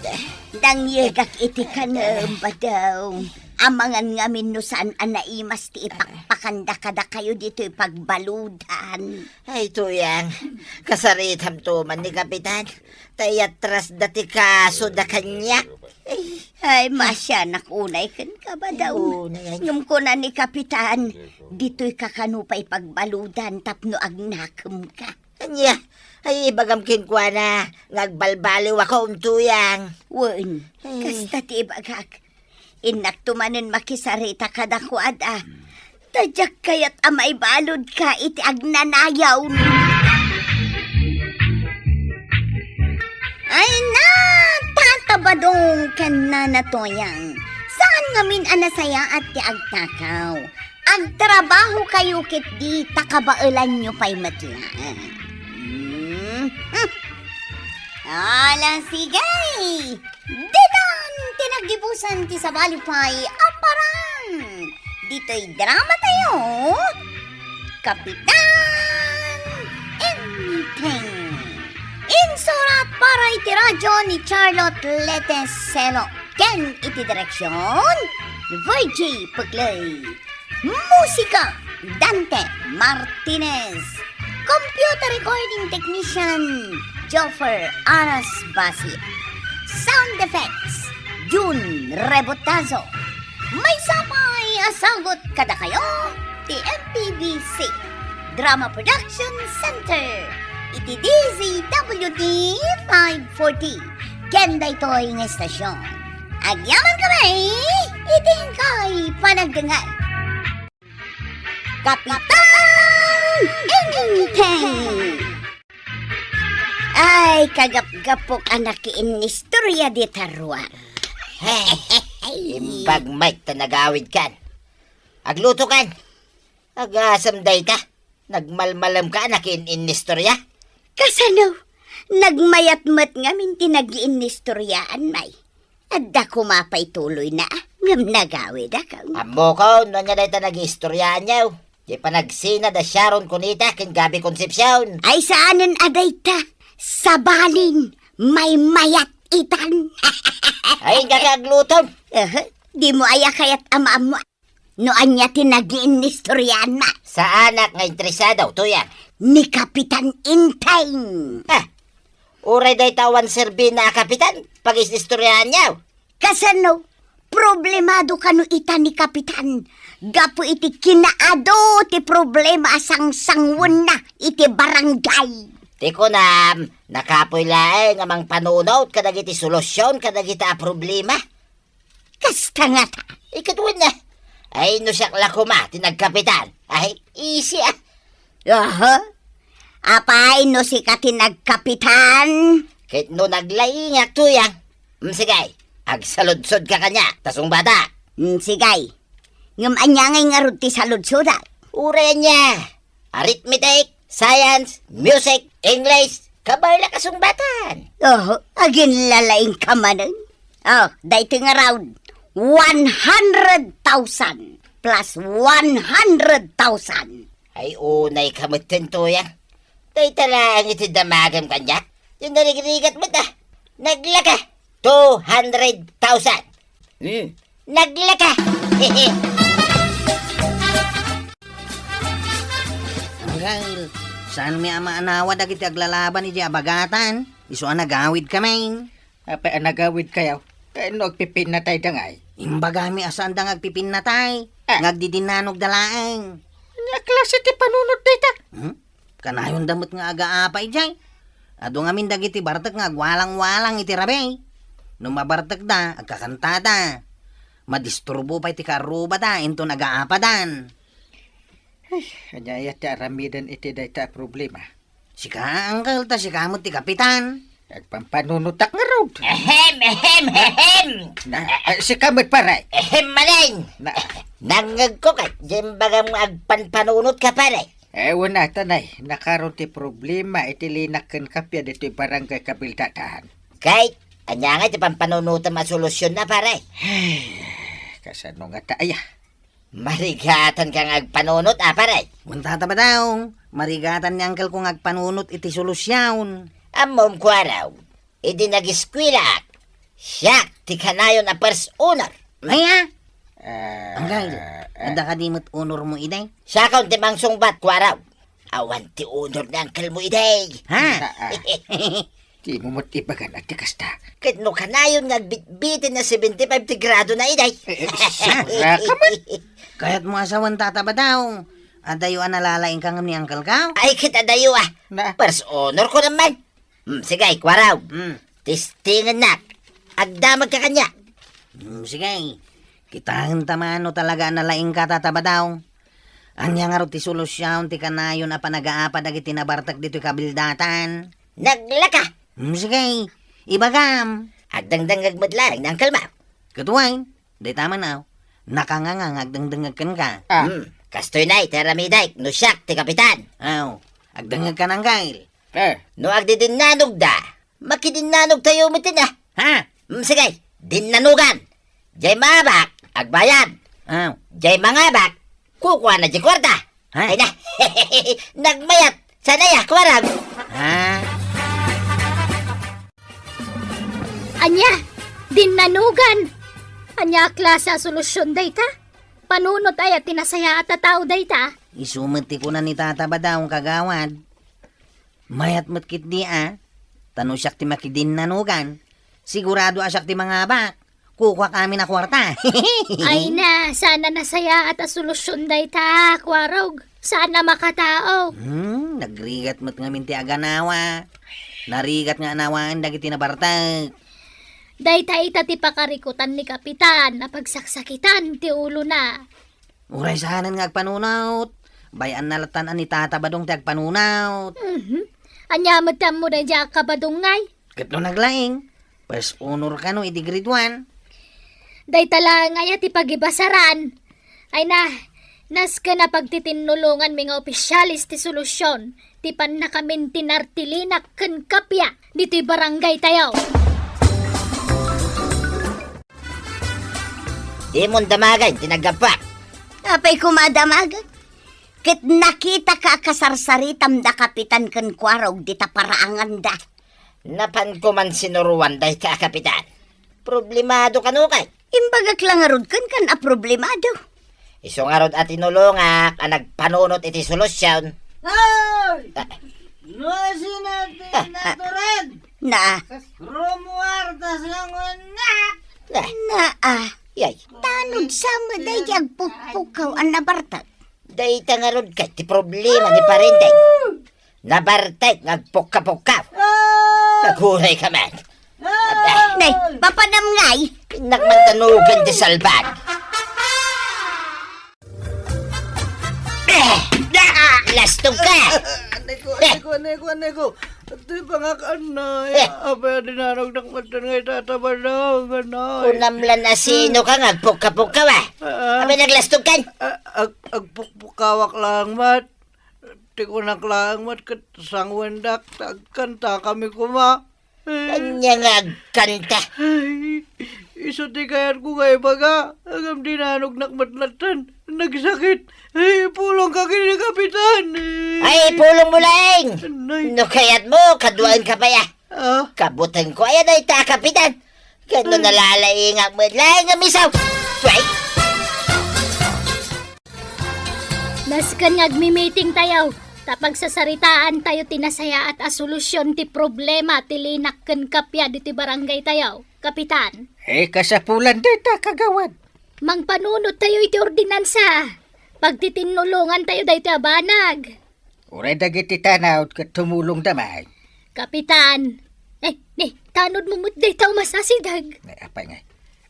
da-, dangyegak iti kanem, Badong. Amangan ngamin no saan a naimas ti ipakpakanda kadakayo ditoy pagbaludan. Ay, Tuyang, kasaritamto man ni Kapitan. Ta iyatrasda ti kasoda kaniak. Ay, masianak unay kenka, Badong. Unay, ay. Ngem kuna ni Kapitan, ditoyka kano pay pagbaludan tapno agnakemka. Ania? Ay, ibagam kenkuana nga agbalbaliwakon, Tuyang. Wen, ay, kasta ti ibagak. Innakto manen makisarita kadakuada. Ta diak kayat a maibaludka iti agnanayon. Ay na, Tata Badong ken Nana Tuyang. Saan ngamin a nasayaat ti agtakaw. Agtrabahokayo ketdi ta kabaelanyo pay met laeng. Hmm? Ala, sige! Ditan ti naggibusan ti sabali pay a parang. Ditoy drama tayo, Kapitan Enteng. Insurat para iti radyo ni Charlotte Leteselo ken iti direksyon ni Virgie Pugley. Musika, Dante Martinez. Computer recording technician, Joffer Aras Basi. Sound effects, Jun Rebotazo. Maysa pay a sagut kadakayo ti M P B C Drama Production Center iti D Z W T five forty. Ken daytoy nga estasyon, agyaman kami iti inkay panagdengngeg. Kapitan Enteng! Ay, kagapgapok a nakiinnistorya dita ruar. Imbag met ta nagawidkan. Aglutokan. Agasem dayta. Nagmalmalemka a nakiin-innistorya. Kasano? Nagmayat met ngamin ti nagiinnistoriaan, may. Adda koma pay tuloyna, ngem nagawidakon. Ammokon no ania dayta nagiistoriaanyo. Ti panagsina da Sharon Cuneta ken Gabby Concepcion. Ay, saanen a dayta. Sabalin, maymayat itan. Ay, inka aglutom. Aha, dimo aya kayat a maammo no ania ti nagiinnistoriaanna? Saanak nga interesado, Tuyang. Ni Kapitan Enteng. Ah, uray dayta awan serbina a kapitan, pag-is-istoriaanyo. Kasano? Problemado kano ita ni Kapitan gapu iti kinaadu ti problema a sangsanguenna iti barangay. Ti kunam, nakapuy laeng a mangpanunot kadagiti solusyon kadagita a problema. Kasta ngata. Ikatwenna. Ay, no siak la koma ti nagkapitan. Ay, isi, ah. Aha. Apay no sika ti nagkapitan? Ket no naglaingak, Tuyang. Mm, sige, agsaludsodka kaniak, ta sungbatak. Mm, sige. Ngem ania ngay ngarud ti saludsodak? Uray ania. Arithmetic, science, music, English, kabay la kasungbatan. Oh, aginlalaingka manen. Oh, daytoy ngarud, one hundred thousand plus one hundred thousand. Ay, unayka metten, Tuyang. Dayta laeng iti damagem kaniak. Ti narigrigat met, ah. Naglaka, two hundred thousand. Hmm. Naglaka. Anggail, saanmi a maanawa dagiti aglalaban idiay abagatan? Isu a nagawidkami. Apay a nagawidkayo? Eh, no agpipinnatayda ngay? Imbagami a saanda nga agpipinnatay, ah, nga agdidinanogda laeng. Ania klase ti panunot dayta? Hmm? Kanayonda met nga agaapa idiay. Adu ngamin dagiti bartek nga agwalang-walang iti rabii. No mabartekda, agkakantada. Madisturbo pay ti karrubada inton agaapadan. Ay, ania aya ti aramiden iti dayta a problema? Sika, angkel, ta sika met ti kapitan. Agpampanunotak ngarud. Ehem, ehem, ehem. Na, eh, sika met, pare. Ehem, manen. Na, nangngegko ket, diay imbagam nga agpanpanunotka, pare. Eh, wen a, tanay, nakaron ti problema iti linak ken kappia ditoy barangay Kabildatan. Kay, ania nga ti pampanunotem a solusyon na, pare? Ay, kasano ngata aya? Marigatanka nga agpanunot, a, pare? Wen, Tata Badong, marigatan ni angkelko nga agpanunot iti solusyon. Ammom, kuaraw, idi nagiskuelaak, siak ti kanayon a first honor. Aya? Ah, angkel, ah, adda kadi met honormo idi? Siakon ti mangsungbat, kuaraw. Awan ti honor ni angkelmo idi. Ha? Ah, ah. Dimo met ibagan a ti kasta. Ket no kanayon nga agbitbiten a seventy-five ti gradona idi. Eh, eh, sika man. Kayatmo a sawen, Tata Badong, adayo a nalalaingka ngem ni angkelko? Ay, ket adayo a. Na? First honor ko naman. Hmm, sige, kuaraw. Hmm. Testingennak. Agdamagka kaniak. Hmm, sige. Kitaenta man no talaga a nalaingka, Tata Badong. Ania ngarud ti solusyon ti kanayon a panagaapa dagiti nabartek ditoy Kabildatan? Naglaka! Hmm, sige. Ibagam. Agdengdengngeg met laeng ni angkelmo. Ket wen, dayta man, aw. Nakanganga nga agdengdengngeg kenka. Ah. Hmm, kastoy na iti aramidek no siak ti kapitan. Aw, agdengngegka, angkel. Eh. No agdidinnanogda, Makidinnanogtayo metten a. Ha? Mm, sige, dinnanugan. Jay maabak, agbayad. Ah. Jay mangabak, kukuana jay kuarta. Ha? Ay na, nagmayat, sana ya, kuarag. Ha? Ania, dinnanugan. Ania a klase a solusion dayta? Panunot aya ti nasayaat a tao dayta? Isu met ti kuna ni Tata Badong, kagawad. Mayat met ketdi a, ta no siak ti makidinnanugan, sigurado a siak ti mangabak. Kukuak amin a kuarta. Ay na, saan a nasayaat a solusion dayta, kuarog. Saan a makatao. Hmm, nagrigat met ngamin ti aganawa. Narigat nga anawaen dagiti nabartek. Dayta ita ti pakarikutan ni Kapitan a pagsaksakitan ti ulona. Uray saanen nga agpanunot. Bay-anna lattan a ni Tata Badong ti agpanunot. Mhm. Ania met ti ammo daydiay a kabadong ngay? Ket no naglaing, first honor kano iti grade one. Dayta laeng aya ti pagibasaran. Ay na, nasken a pagtitinnulonganmi nga opisyales ti solusion ti pannakamintinar ti linak ken kapia ditoy barangay tayo. Dimon damagen ti naggapuak. Apay koma damagen? Ket nakitaka a kasarsaritam da Kapitan ken Kuarog dita paraanganda. Napanko man sinuroan dayta a Kapitan. Problemado kano kay? Imbagak la ngarud kenka a problemado. Isu ngarud a tinulongak a nagpanunot iti solusion. Hoy! Ah. No sina ti Ah, ah. natured? Na. Rumuarta sa ngunak. Na. Na, ah. Yay. Tanod sa maday di agpukpukaw a nabartak. Dayta ngarud kay ti problema ni Parenteng. Nabartek nga agpukka-pukka. Ah! Aguray ka man. Ah! Nay, papanam ngay? Nakmantanugan ti salbag. Eh, ah, lastog ka! Ah, ah, anay ko, anay ko, anay ko, anay ko. Ito'y pangakan na, eh, apay a dinanognak metten nga itatabanang, anay. Kunam lan asino ka nga agpukka-pukka, wa? Ah. Apay naglastog kan? Ah, ag-, agpukpukawak lang, mat. Ti kunak laeng met ket sangwendak ta agkantakami koma. Ania nga agkanta? Ay, isu ti kayatko nga ibaga, ngem dinanognak met latten. Nagsakit. Ay, pulongka ken ni Kapitan. Ay, pulongmo laeng. Nay. No kayatmo, kaduaenka pay a. Ah? Kabutengko aya dayta a Kapitan. Ket no nalalaingak met laeng nga misaw. Suway! Nasken nga agmi-meeting tayo, ta pagsasaritaan tayo ti nasayaat a solusion ti problema ti linak ken kapia ditoy barangay tayo, Kapitan. Eh, kasapulan dayta, kagawad. Mangpanunot tayo iti ordinansa. Pagtitinnulongan tayo daytoy a banag. Uray dagiti tanod ket tumulongda man. Kapitan, eh, ni, tanodmo met dayta a masasideg. Ay, apay ngay?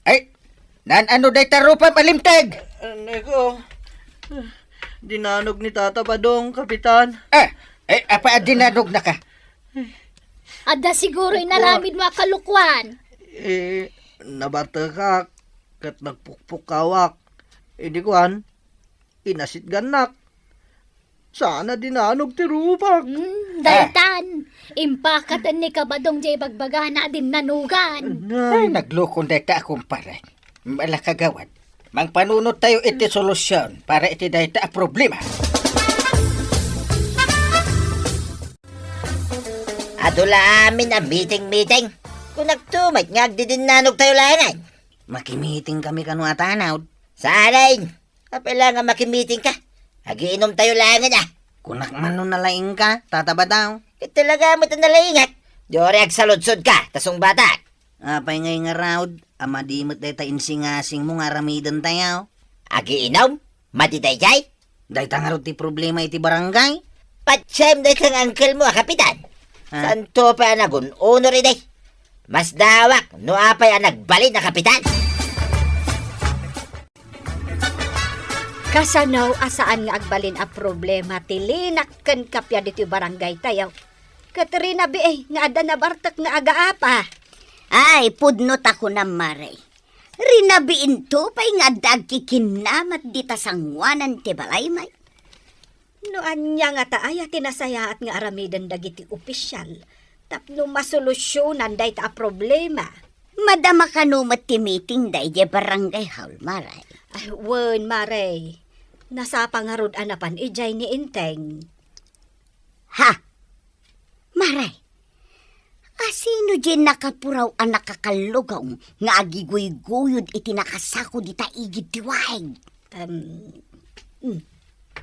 Ay, naan-ano dayta rupam a limteg? Aneko, dinanog ni Tata Badong, Kapitan. Ah, eh, apay a dinanogna ka? Adda siguro inaramidmo a kalokuan. Eh, nabartekak, ket nagpukpukawak. Idi kuan, inasitgannak. Saan a dinanog ti rupak. Hmm, daytan. Impakaten ni Kabadong jay bagbagana a dinnanugan. Ay, naglukon dayta a kumpare. Ala, kagawad, mangpanunot tayo iti solusion para iti dayta a problema. Adu la amin a meeting-meeting. Kunakto met nga agdidinnanog tayo laengen. Makimiting kami kano a tanod. Saan? Apay la nga makimiting ka? Agiinom tayo laengen a. Kunak man no nalaing ka, Tata Badong. Ket talaga met a nalaingak. Di uray agsaludsod ka, ta sungbatak. Apay ngay ngarud a madi met dayta insingasingmo nga aramiden tayo? Agiinom? Madi dayjay? Dayta ngarud ti problema iti barangay. Patiem dayta nga angkelmo a kapitan. Ha? Santo pay a nagun-unor idi. Masdawak no apay a nagbalin a kapitan. Kasano a saan nga agbalin a problema ti linak ken kapia ditoy barangay tayo? Ket rinabii nga adda nabartek nga agaapa. Ay, pudno ta kunam, Mare. Rinabiinto pay nga adda agkikinnamat dita sangoanan ti balay, may. No ania ngata aya ti nasayaat nga aramiden dagiti opisial, tapno masolusyonan dayta a problema. Madama kano met ti meeting daydiay barangay hall, Mare? Ay, wen, Mare. Nasapa ngarud a napan idiay ni Enteng. Ha? Mare, asino diay nakapuraw a nakakallugaw nga agiguyguyod iti nakasako dita igid ti waig? Em, mm.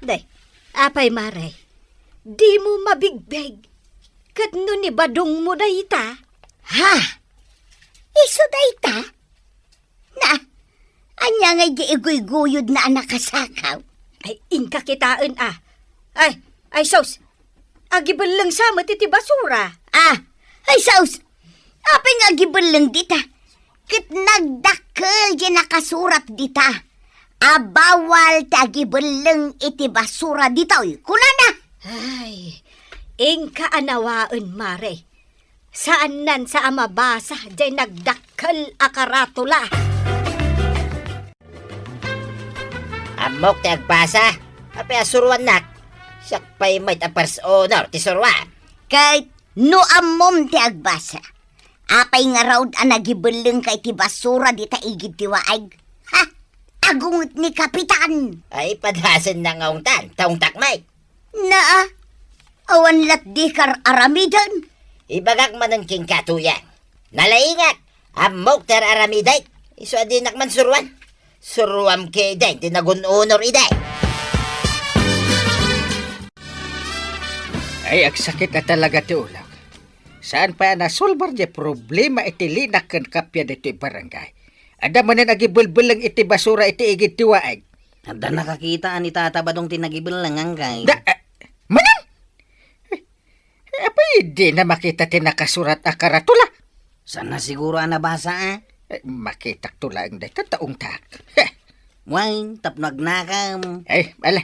Day, apay, Mare, dimo mabigbeg ket no ni Badongmo dayta? Ha? Isu dayta? Na, ania nga idi iguyguyodna a nakasakaw? Ay, inka kitaen, a. Ay, ay, sus! Agibelleng sa met iti basura. Ah, ay, sus! Apay nga agibelleng dita? Ket nagdakkel diay nakasurat dita a bawal ti agibelleng iti basura ditoy, kunana. Ay, inka a nawaen, Mare. Saannan sa a mabasa diay nagdakkel a karatula. Ammok ti agbasa. Apay a suruannak? Siak pay met a first honor ti suruam. Ket no ammom ti agbasa, apay ngarud a nagibellengka iti basura dita igid ti waig? Ha? Agunget ni Kapitan! Ay, padasenna nga ungtan, ta ungtak met. Naa, awan lat dika ar-aramiden. Ibagak manen kenka, Tuyang. Nalaingak, ammok ti ar-aramidek. Isu a dinak man suruan. Suruam ketdin ti nagun-unor idi. Ay, agsakit a talaga ti ulak. Saan pay a nasolbar diay problema iti linak ken kappia ditoy barangay. Adda manen agibelbelleng iti basura iti igid ti waig. Adda nakakita a ni Tata Badong ti nagibelleng, angkay. Da, ah, manen? Eh, apay dina makita ti nakasurat a karatula? Saanna siguro a nabasa, a? Eh, makitak to laeng dayta ta ungtak. Heh. Wen, tapno agnakam. Eh, ala,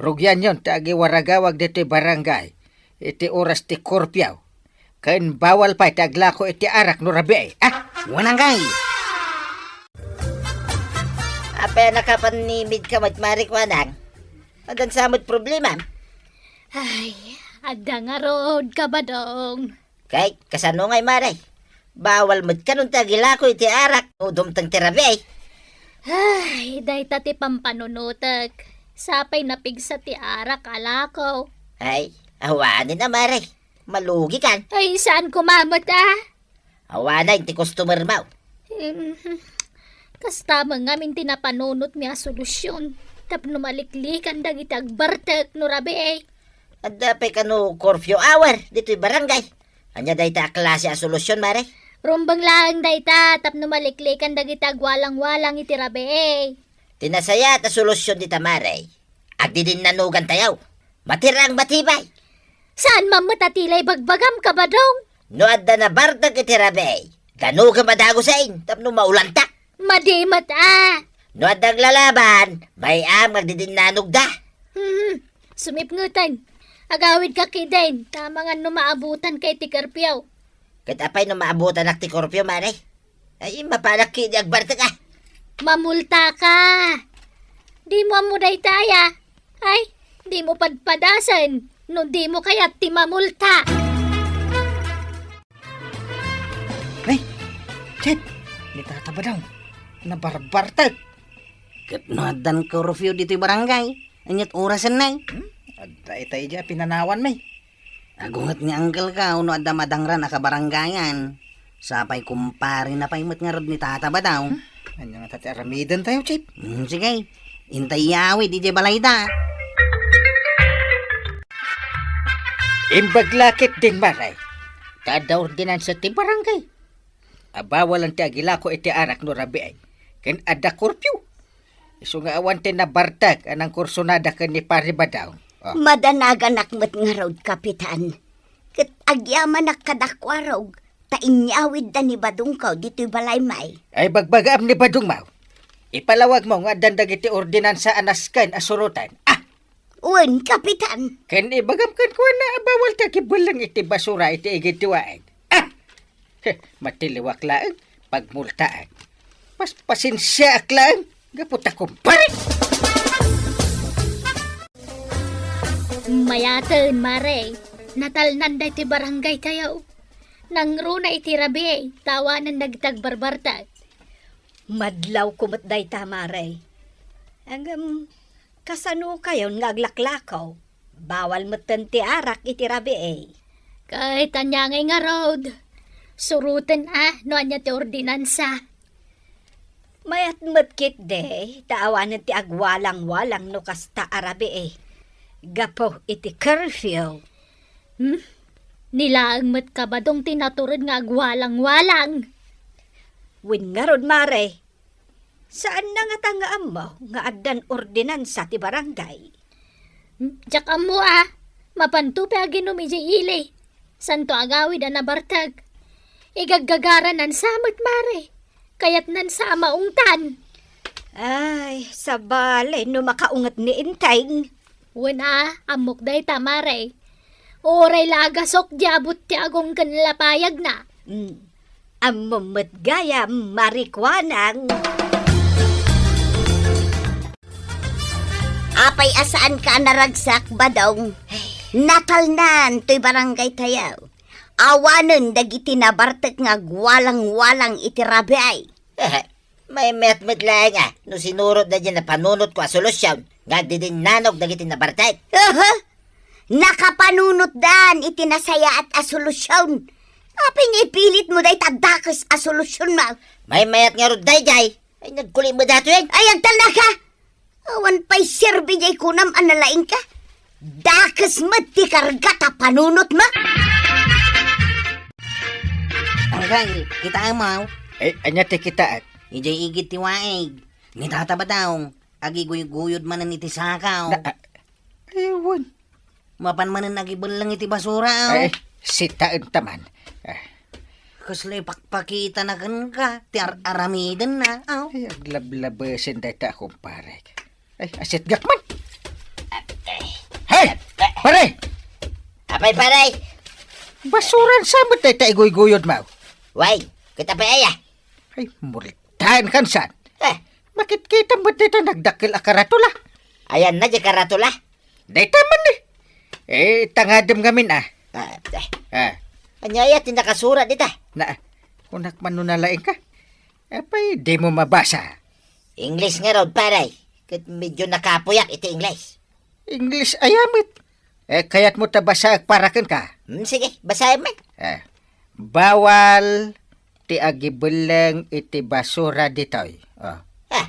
rugianyon ti agiwaragawag ditoy barangay iti oras ti kurpiaw. Ken bawal pay ti aglako iti arak no rabii, a? Wen, angkay. Apay a nakapannimidka met, Mare Kuanang? Addan sa met problemam? Ay, adda ngarud, Kabadong. Kay, kasano ngay, Mare? Bawal met kanon ti agilako iti arak no dumteng ti rabii. Ay, dayta ti pampanunotek. Sapay napigsa ti arak a lako. Ay, awanen a, Mare. Malugikan. Ay, saan koma met, a? Awanen ti customer mo. Em, kasta met ngamin ti napanunotmi a solusyon tapno maliklikan dagiti agbartek no rabii. Adda pay kano curfew hour ditoy barangay. Ania dayta a klase a solusyon, Mare? Rumbeng laeng dayta tapno maliklikan dagiti agwalangwalang iti rabii. Ti nasayaat a solusyon dita, Mare, agdidinnanogantayo. Matirang matibay. Saan man met a tila ibagbagam, Kabadong? No adda nabartek iti rabii, danogem a dagusen tapno maulantak. Madi met a. No adda aglalaban, bay-am nga agdidinanogda. Hmm, sumipngeten. Agawidka ketdin, ta amangan no maabutanka iti curfew. Ket apay no maabutanak ti curfew, Mare? Ay, mapanak ketdi agbartek, a. Mamultaka. Dimo ammo daytay, a. Ay, dimo padpadasen no dimo kayat ti mamulta. Nay, Chet, ni Tata Badong, nabarbartek. Ket no addan curfew ditoy barangay, aniat orasen, nay? Hmm? Adda itay idiay pinanawan, may. Agunget ni uncle-ko no adda madangran a kabarangayan. Sapay kumparena pay met ngarud ni Tata Badong. Hmm? Ania ngata ti aramidentayo, Chet? Hmm, sige. Intay yawid idiay balayda. Imbag la ketdin, Mare, ta adda ordinansa ti barangay a bawalan ti agilako iti arak no rabii, ken adda curfew. Isu nga awan ti nabartek a nangkursonada ken ni Pari Badong. Oh. Madanaganak met ngarud, Kapitan. Ket agyamanak kadakuarog ta inyawidda ni Badongko ditoy balay, may. Ay, bagbagaam ni Badongmo. Ipalawagmo nga addan dagiti ordinansa a nasken a suroten. Ah! Wen, Kapitan. Ken ibagam kenkuana a bawal ti agibelleng iti basura iti igid ti waig. Ah! Heh, matiliwak laeng, pagmultaak. Paspasensiaak laeng, gapu ta kumpare. Mayaten, Mare. Natalnan daytoy barangaytayo. Nangruna iti rabii, ta awanen dagiti agbarbartek. Madlawko met dayta, mare. Ngem, kasanokayon nga aglaklakaw? Bawal metten ti arak iti rabii. Ket ania ngay ngarud? Suroten a no ania ti ordinansa. Mayat met ketdi, ta awanen ti agwalangwalang no kasta a rabii. Gapu iti curfew. Hmm? Ni laeng met Kabadong ti natured nga agwalangwalang. Wen ngarud, mare, saanna ngata nga ammo nga addan ordinansa ti barangay? Hmm? Diak ammo a. Mapanto pay aginum idiay ili. Santo agawid a nabartek. Igaggagaranan sa met, mare. Kayatnan sa a maungtan. Ay, sabali no makaunget ni Enteng. Wen a, ammok dayta, mare. Uray la agasok diay abut ti agong ken lapayagna. Mm. Ammom met gayam, marikuanang. Apay a saanka a naragsak, Badong? Natalnan toy barangay tayo. Awanen dagiti nabartek nga agwalangwalang iti rabii. Maymayat met laeng a no sinurotda diay napanunotko a solusion nga agdidinnanog dagiti nabartek. Aha! Nakapanunotdan iti nasayaat a solusion. Apay nga ipilitmo dayta dakes a solusion, ma? Maymayat ngarud daydiay. Ay, nagkulimedatoyen. Ay, agtalnaka! Awan pay serbi diay kunam a nalaingka. Dakes met ti karga ta panunotmo. Anggal, kitaem, aw? Eh, ania ti kitaek? Idiay igid ti waig. Ni Tata Badong, agiguyguyod manen iti sakaw. Na, ah, ewan. Mapan manen agibelleng iti basura, aw? Ay, sitaen ta man. Ah. Kasla ipakpakitana kenka, ti ar-aramidenna, aw? Ay, aglablabesen dayta a kumparek. Ay, asitgak man. Hey, pare! Apay, pare? Basuran sa met dayta iguyguyodmo. Way, ket apay aya? Ay, multaen kan san? Eh. Makitkitam met dayta nagdakkel a karatula. Ayanna diay karatula? Dayta man ni. Eh, tangadem ngamin, ah. Ah, eh. Ah. Ania aya ti nakasurat dita? Na, kunak man no nalaingka. Apay, dimo mabasa? English ngarud, pare. Ket medyo nakapuyak iti English. English aya met? Eh, kayatmo ta basaek para kenka? Hmm, sige, basaem man. Eh, bawal ti agibelleng iti basura ditoy. Oh. Ah,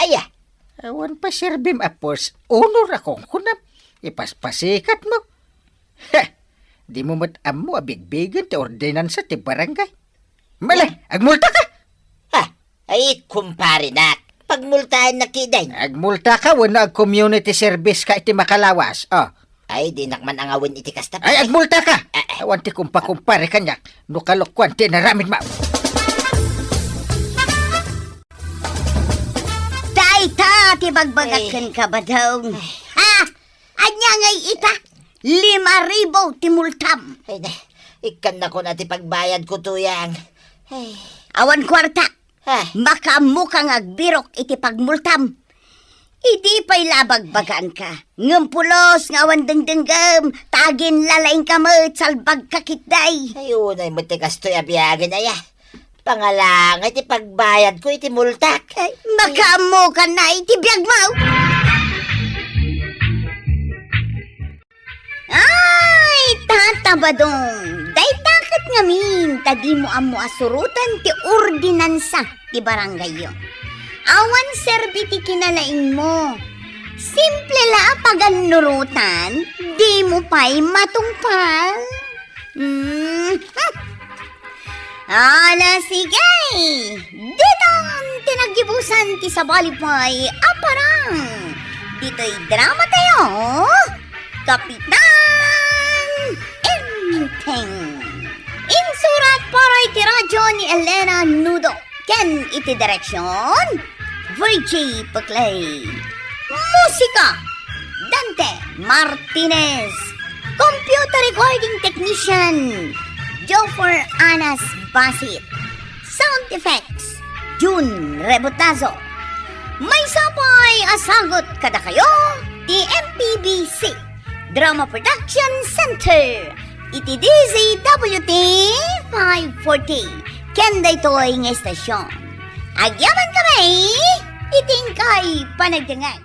aya? Awan pay serbim a first honor a kunkunam. Ipaspasikatmo. Heh, dimo met ammo a bigbigen ti ordinansa ti barangay. Mali, agmultaka! Ha? Ay, kumparenak, pagmultaennak ketdin. Agmultaka wenno ag-community service ka iti makalawas, oh. Ay, dinak man angawen iti kasta. Ay, agmultaka! Eh, eh. Awan ti kumpakumpare kaniak, no kalokuan ti inaramidmo. Dayta ti bagbagak kenka, Badong. Ha? Ania ngay ita? Lima ribu ti multam. Ay, na, ikkannakon a ti pagbayadko, Tuyang. Ay. Awan kuarta. Ah. Makaammoka nga agbirok iti pagmultam. Idi pay la a bagbagaanka, ngem pulos nga awan dengdenggem, ta aginlalaingka met, salbagka ketdi. Ay, unay met ti kastoy a biagen aya. Pangalangay ti pagbayadko iti multak. Ay, makaammokan na iti biagmo. Ay, Tata Badong, dayta ket ngamin ta dimo ammo a suroten ti ordinansa ti barangayyo. Awan serbi ti kinalaingmo. Simple la a pagannurotan, dimo pay matungpal. Hmm. Ala, sige! Ditan ti naggibusan ti sabali pay a parang. Ditoy drama tayo, Kapitan Enteng. Insurat para iti radyo ni Elena Nudo. Ken iti direksyon, Virgie Peclay. Musika, Dante Martinez. Computer recording technician, Joffer Anas Basit. Sound effects, Jun Rebotazo. Maysa pay a sagut kadakayo ti M P B C Drama Production Center. iti D Z W T five forty ken daytoy nga istasyon. Agyamankami iti inkay panagdengngeg.